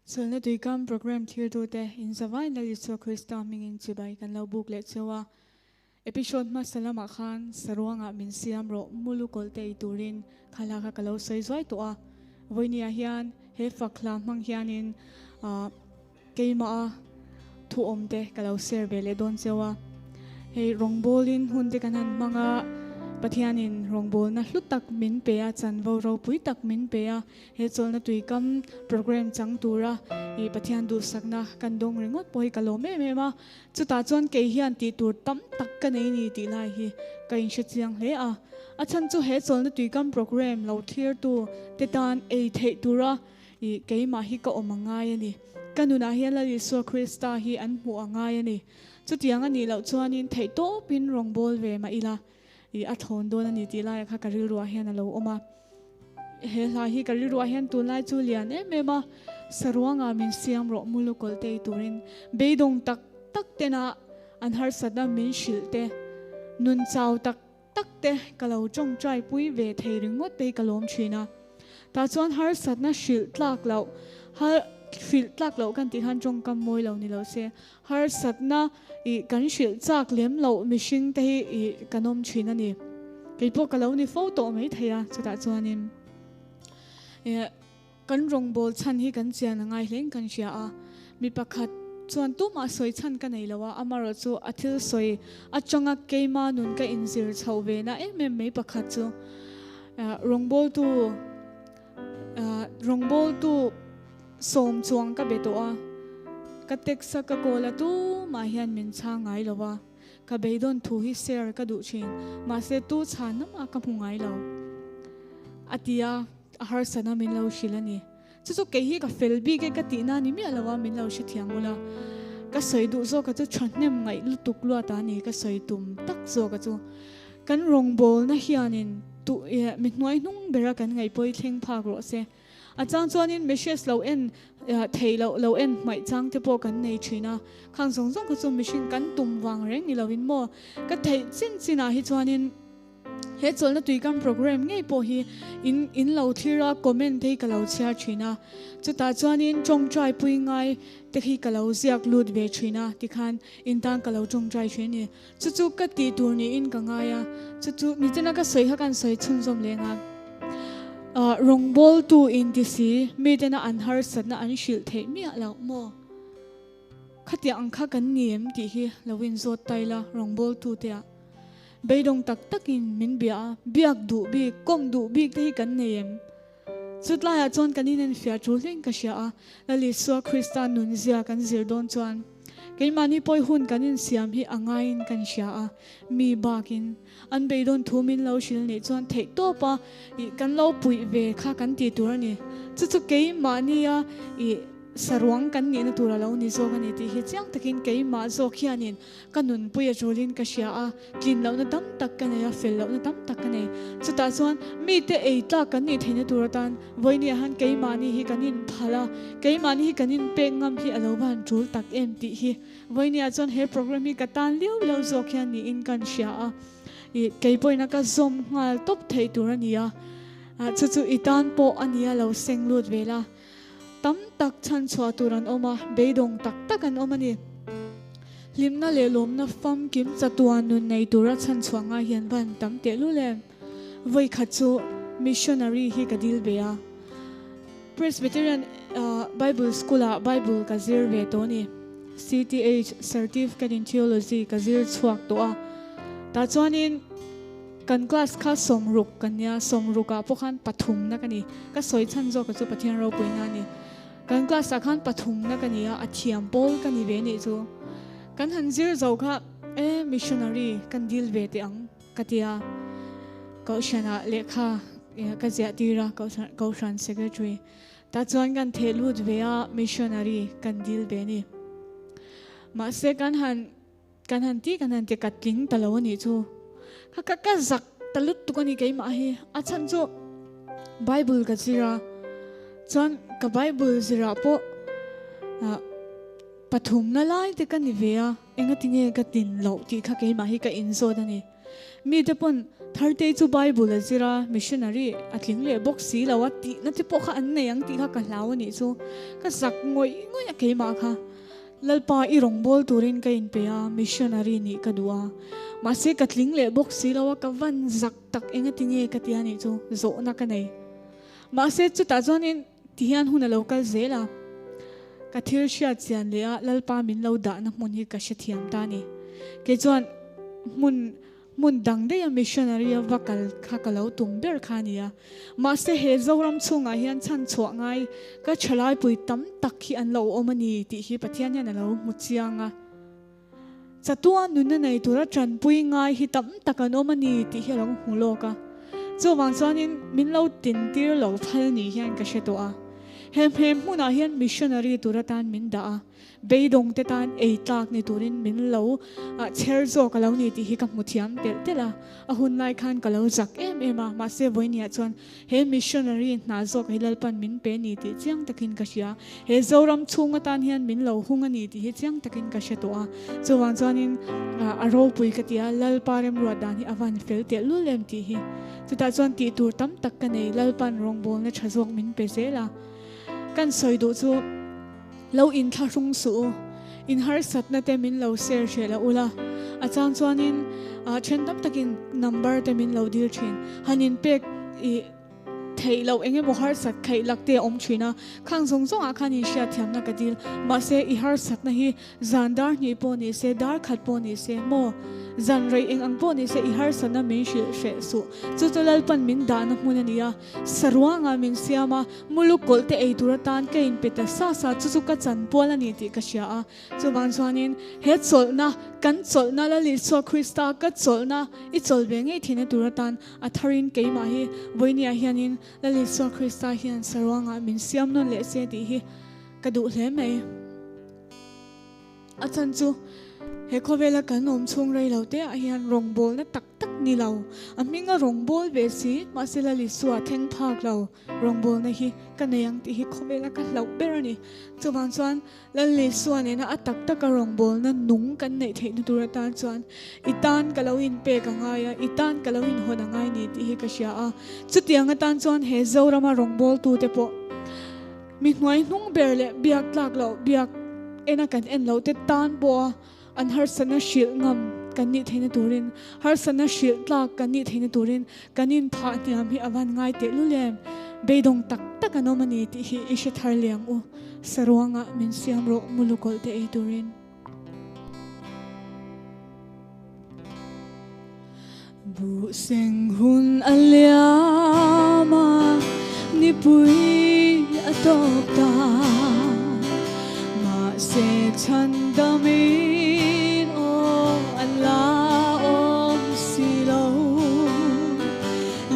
Chawlhna Tuikam Programme thirtute inzavain Lal Isua Krista hmingin chibai kan lo buk leh cheu a. Episode hmasa lamah khan saruangah min siam rawh mulu kawlh te ei turin kha hla kha ka lo sawi zuai tawh a. Vawinia hian he fak hla hmang hianin keimah a thu awm te ka lo share ve leh dawn cheu a. Hei rawngbawlin hun te kan han hmang a, Pathianin rawngbawlna hlu tak min pe a, chanvo ropui tak min pe a, he chawlhna tuikam programme chang tura i Pathian duhsakna kan dawng ringawt pawh hi ka lawm em em a. Chutah chuan kei hian tih tur tam tak ka nei ni tih lai hi ka inhre chiang hle a. A chhan chu he chawlhna tuikam programme lo thlirtu te tan ei theih tura I keimah hi ka awm a ngai a ni. Ka nunah hian Lal Isua Krista hi an hmuh a ngai a ni. Chutiang a nih loh chuanin theihtawpin rawngbâwl ve mah ila, i a thlawn dawn a ni tih laiah kha ka rilruah hian a lo awm a. He hla hi ka rilruah hian tunlai chu lian em em a, saruangah min siam rawh mulu kawlh te ei turin beidawng tak tak tena an harsatna min hrilh te, nun chau tak tak te ka lo tawngtai pui ve thei ringawt te hi ka lawm thin a. Tah chuan harsatna hrilh tlak loh, har hrilh tlak loh kan tih khan tawngkam mawi lo ni lo se, harsatna ih kan hrilh chak lem loh mihring te hi ih kan awm thin a ni. Kei pawh ka lo ni fo tawh mai thei a, chutah chuanin ih Kan rawngbâwl chhan hi kan chian a ngai hlein kan hria a, mi pakhat chuan tumah sawi chhan ka nei lo a, amarawh chu a thil sawi atanga keima nun ka inzir chhoh ve na em em mai pakhat chu rawngbâwltu rawngbâwltu sawm chuang ka be tawh a, ka text a ka call a tumah hian min chhang ngai lo a, ka beidawn thu hi share ka duh thin, mahse tu chhan namah ka hmu ngai lo a ti a. A harsatna min lo hrilh a ni. Chu chu kei hi ka fel bik e ka tihna ni miah lo a, min lo hrethiam ula. Ka sawi duh zawka chu thahnem ngaih lutuk luat a ni, ka sawi tum tak zawka chu. Kan rawngbawlna hianin tu mi hnuai hnung bera kan ngaihpawi thleng phak rawh se. A chang chuanin message lo en theih loh lo en hmaih chang te pawh kan nei thin a. Khang zawng zawng kha chu mihring kan tum vang reng ni loin maw? Ka theih chin chinah hi chuanin. He chawlhna tuikam programme ngei pawh hi in in lo thlir a, comment te hi ka lo chhiar thin a. Chutah chuanin tawngtai pui ngai te khi ka lo ziak lut ve thin a, tikhan in tan ka lo tawngtai thin a ni. Chu chu ka tih tur niin ka ngai a, chu chu nichina ka sawi kha kan sawi chhunzawm leng a. Rawngbawltu inti si, mitena an harsatna an hrilh theih miah loh maw? Khatiang ang kha kan ni em tih hi lo inzawt ta ila rawngbawltute ah beidawng tak takin min bia a, biak duh bik, kawm duh bik te hi kan nei em? Chutlaiah chuan kan inenfiah tul hlein ka hria a, Lal Isua Krista nunzia kan zir dawn chuan keimahni pawi hun kan insiam hi a ngaiin kan hria a, mi bakin an beidawn thu min lo hrilh nih chuan theihtawpa ih kan lo puih ve kha kan tih tur a ni. Chu chu keimahnia ih Saruang kan nihna tur a lo ni zawk a ni tih hi chiang takin keimah zawk hianin ka nunpui a tulin ka hria a, tlin lohna tam tak ka nei a, fel lohna tam tak ka nei. Chutah chuan mite ei tlak kan nih theihna tur atan vawinia han keimahni hi kan inphal a, keimahni hi kan inpek ngam hi a lo va han tul tak em tih hi vawinia chuan he program hi ka tan liau liau zawk hian niin kan hria a, ih keipawhin a ka zawm nghal tawp theih tur a ni a, chu chu i tan pawh a nia lo seng lut ve la. Tam tak chhanchhuah tur an awm a, beidawng tak tak an awm a ni. Hlimna leh lawmna famkim chatuan nun nei tura chhanchhuah ngai hian va han tam tehlul em? Vawikhat chu missionary hi ka dil ve a. Presbyterian Bible School-ah Bible ka zir ve tawh a ni. CTH, Certificate in Theology, ka zir chhuak tawh a. Tah chuanin. Kan class kha sawmruk kan nia, sawmrukah pawh khan pathumna ka ni. Ka sawi chhan zawk chu Pathian ropuina a ni. Kan class ah khan pathumna ka ni a, a thiam pawl ka ni ve nih chu. Kan han zir zo kha e missionary kan dil ve teh ang ka ti a. Kohhranah lehkha ka ziah tir a, Kohhran secretary. Tah chuan kan theh lut ve a, missionary kan dil ve ni. Mahse kan han. Kan han ti kan han ti ka tling ta lo a nih chu. Ka ka ka zak ta lutuk a ni keimah hi. A chhan chu Bible ka zir a, chuan ka Bible zirah pawh ah pathumna lai te ka ni ve a, enga tinge ka tin loh tih kha keimah hi ka inzawt a ni. Mite pawn Thartei chu Bible a zir a, missionary a tling leh bawk si lo a tihna te pawh kha an nei ang tih kha ka hlau a nih chu. Ka zak ngawih ngawih a keimah kha. Lalpa i rawngbâwl turin ka inpe a, missionary nih ka duh a. Mahse ka tling leh bawk si lo a, ka van zak tak engati nge ka ti a nih chu zawhna ka nei. Mahse chutah chuanin ti hian hun a lo kal zel a, ka thil hriat chian leh a Lalpa min lo dahna hmun hi ka hrethiam ta a ni. Kei chuan hmun hmun dang daih a missionary a va kal kha ka lo tum ber kha a ni a. Mahse he Zoram chhungah hian chhan chhuah ngai ka thalaipui tam tak hi an lo awm a ni tih hi Pathian hian a lo hmu chiang a. Chatuan nunna nei tura tanpui ngai hi tam tak an awm a ni tih hi a lo hmu lawk a. Chuvang chuanin min lo tintir lo phal ni hian ka hre tawh a. He hmeh hmunah hian missionary tur atan min dah a. Beidawng te tan ei tlak ni turin min lo chher zawk a lo ni tih hi ka hmu thiam telh telh a. A hun lai khan ka lo zak em em a, mahse vawinia chuan he missionary hna zawk hi Lalpan min pe ni tih chiang takin ka hria. He Zoram chhung atan hian min lo hung a ni tih hi chiang takin ka hre tawh a. Chuvang chuanin a ropui ka ti a, Lalpa remruat dan hi a van fel teh lul em tih hi. Chutah chuan tih tur tam tak ka nei, Lalpan rawngbawlna tha zawk min pe zel a. Kan sawi duh chu. Lo inthlahrung suh u, in harsatna te min lo share hreh la ula, a chang chuanin then tam takin number te min lo dil thin, han inpek i theih loh eng emaw harsat khaih lak te a awm thin a, khang zawng zawngah khan in hriatthiamna ka dil, mahse i harsatna hi zan dar hnih pawh ni se, dar khat pawh ni se, maw zan rei eng ang pawh ni se i harsatna min hrilh hreh suh, chu chu Lalpan min dahna hmun a ni a, saruangah min siam a. Muluk kawlh te ei tur atan ka inpe ta sa sa, chu chu ka chanpual a ni tih ka hria a. Chuvang chuanin he chawlhna, kan chawlhna Lal Isua Krista ka chawlhna i chawlh ve ngei theihna tur atan a tharin keimah hi vawinia hianin Lal Isua Krista hian saruangah min siam nawn leh se tih hi ka duh hle mai. A chhan chu he khawvela kan awm chhung rei lo te ah hian rawngbawlna tak tak ni lo, a hminga rawngbâwl ve si, mahse Lal Isua thleng phak lo rawngbawlna hi ka nei ang tih hi khawvela ka hlauh ber a ni. Chuvang chuan Lal Isua nena a tak taka rawngbawlna nung kan neih theihna tur atan chuan i tan ka lo inpek a ngai a, i tan ka lo inhawn a ngai ni tih hi ka hria a. Chutiang atan chuan he Zorama rawngbawltute pawh Mi hnuai hnung ber leh biak tlak loh biak ena kan en loh te tan pawha an harsatna hrilh ngam kan nih theihna turin, harsatna hrilh tlak kan nih theihna turin kan inphah hniam hi a van ngai teh lul em? Beidawng tak tak an awm a ni tih hi i hre thar liang u. Saruangah min siam rawh mulukawlh te ei turin. Buh seng hun a liam a, nipui a tawp ta. Mahse chhan damin aw an la awm si lo.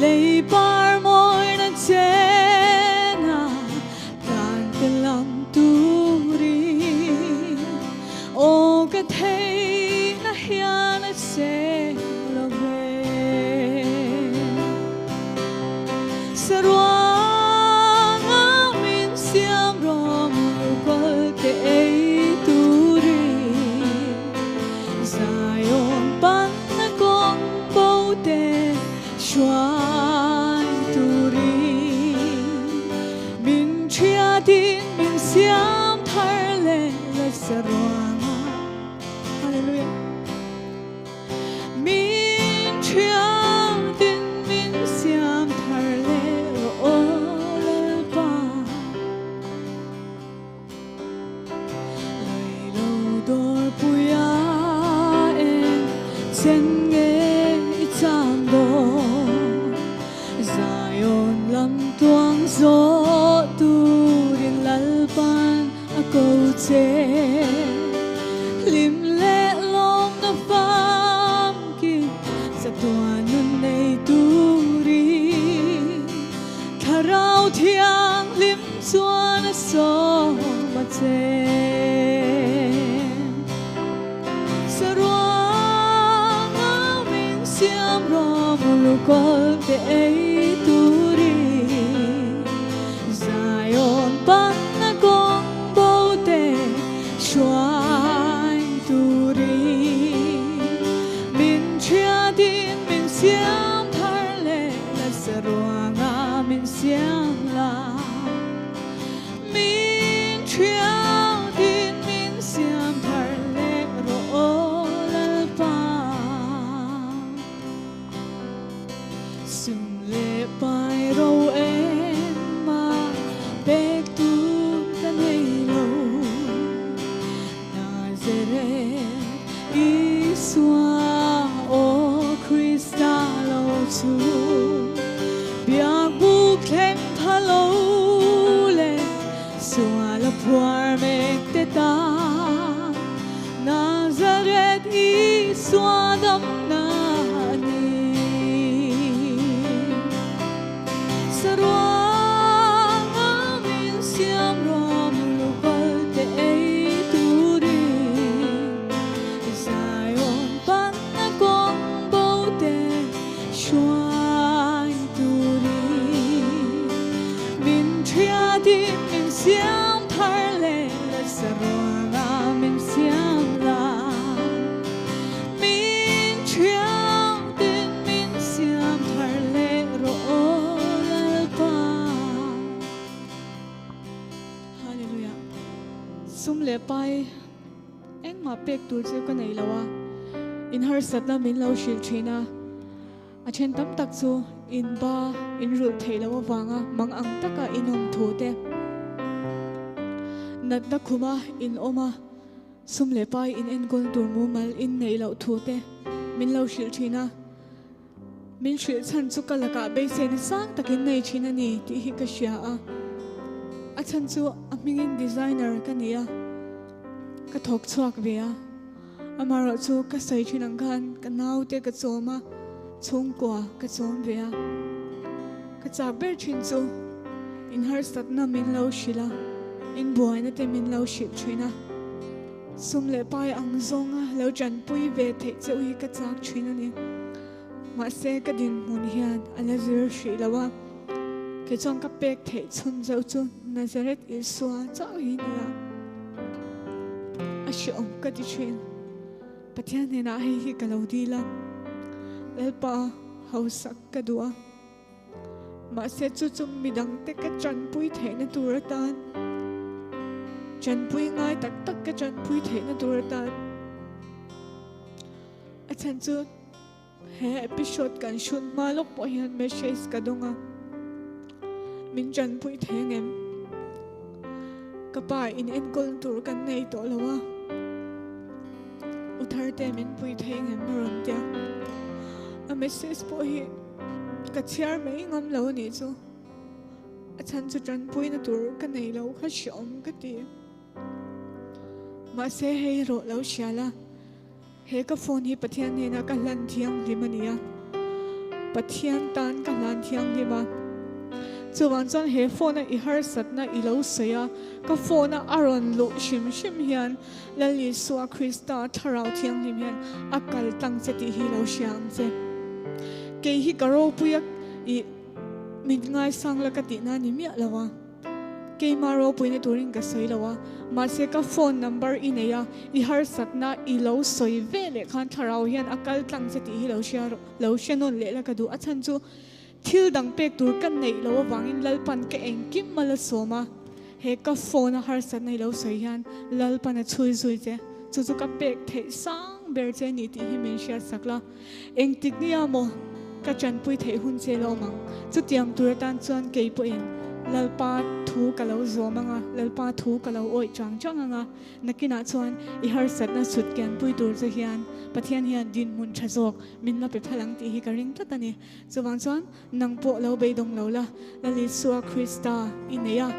Lei par mawina chen a tlan te lam turin aw ka theihna hian a seng lo ve. Saruanga min siam rawng lukawl te ei turin Zion panna kawng bo te hruai turin min thiatin min siam thar leh la saruanga. Hallelujah. Min thiatin min siam thar leh rawh aw Lalpa. Lei lo dawr puia eng chen nge i cham dawn? Zion lam tuang zawh turin Lalpan a ko che. Hlim leh lawmna famkim chatuan nun nei turin Thlarau Thianghlim chuan a sawm a che. Saruanga min siam rawh lukawl te ei turin Zion panna kawng bo te hruai turin min thiatin. siam thar leh la saruanga min siam la min thiang tin min siam thar leh rawh aw Lalpa. Hallelujah. Sum leh pai engmah pek tur chu ka nei lo a, in harsatna min lo hrilh thin a. A then tam tak chu in ba in rulh theih loh avanga mang ang taka in awm thu te, natna khuma in awm a, sum leh pai in enkawl tur mumal in neih loh thu te min lo hrilh thin a. Min hrilh chhan chu ka lakah beiseina sang takin nei thin a ni tih hi ka hria a. A chhan chu a hmingin designer ka ni a, ka thawk chhuak ve a. Amaherawh chu ka sawi thin ang khan ka naute ka chawm a, chhungkua ka chawm ve a. Ka chak ber thin chu inharsatna min lo hrilh a, inbuaina te min lo hrilh thin a. Sum leh pai ang zawnga lo tanpui ve theih cheu hi ka chak thin a ni. Mahse ka dinhmun hian a la zir hrih lo a, kei chuan ka pek theih chhun zeuh chu Nazareth Isua chauh hi nia a hrehawm ka ti thin. Pathian hnenah hei hi ka lo dil a, Lalpa hausak ka duh a, mahse chu chu midangte ka tanpui theihna tur atan, tanpui ngai tak tak ka tanpui theihna tur atan a chhan chu He episode kan shoot hma lawk pawh hian message ka dawng a, min tanpui thei ang em? Ka pa in enkawl tur kan nei tawh lo a, u Tharte min pui thei ang em a rawn ti a, a message pawh hi ka chhiar mai ngam lo a nih chu, a chhan chu tanpuina tur ka nei lo kha hreawm ka ti. Mahse hei rawh lo hria la. He ka phone hi Pathian hnena ka hlan thianghlim a ni a, Pathian tan ka hlan thianghlim a. Chuvang chuan he phone a i harsatna i lo sawi a, ka phone a a rawn luh hrim hrim hian Lal Isua Krista Thlarau Thianghlim hian a kal tlang che tih hi lo hria ang che. Kei hi ka ropui a i min ngaisang la ka tihna a ni miah lo a. Keimah ropuina turin ka sawi lo a, mahse ka phone number i nei a, i harsatna i lo sawi ve leh khan thlarau hian a kal tlang che tih hi lo hria rawh, lo hre nawn leh la ka duh. A chhan chu thil dang pek tur ka neih loh avangin Lalpan ka engkim mal a sawm a, he ka phone a harsatna i lo sawi hian Lalpan a chhui zui che, chu chu ka pek theih sang ber che ni tih hi min hriatsak la. Engtik nia maw ka tanpui theih hun che lo awm ang? Chutiang tur atan chuan kei pawhin Lalpa thu ka lo zawm ang a, Lalpa thu ka lo awih chang chang ang a, nakinah chuan i harsatna sut kianpui tur che hian Pathian hian dinhmun tha zawk min la pe phal ang tih hi ka ring tlat a ni. Chuvang chuan nang pawh lo beidawng lo la, Lal Isua Krista i nei a,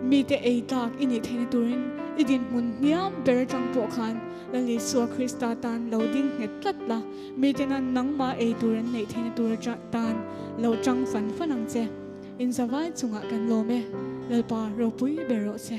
mite ei tlak i nih theihna turin i dinhmun hniam ber atang pawh khan Lal Isua Krista tan lo ding nghet tlat la, mitena nangmah ei tur an neih theihna tur tan lo tang fan fan ang che. Inzavai chungah kan lawm e, Lalpa ropui ber rawh che.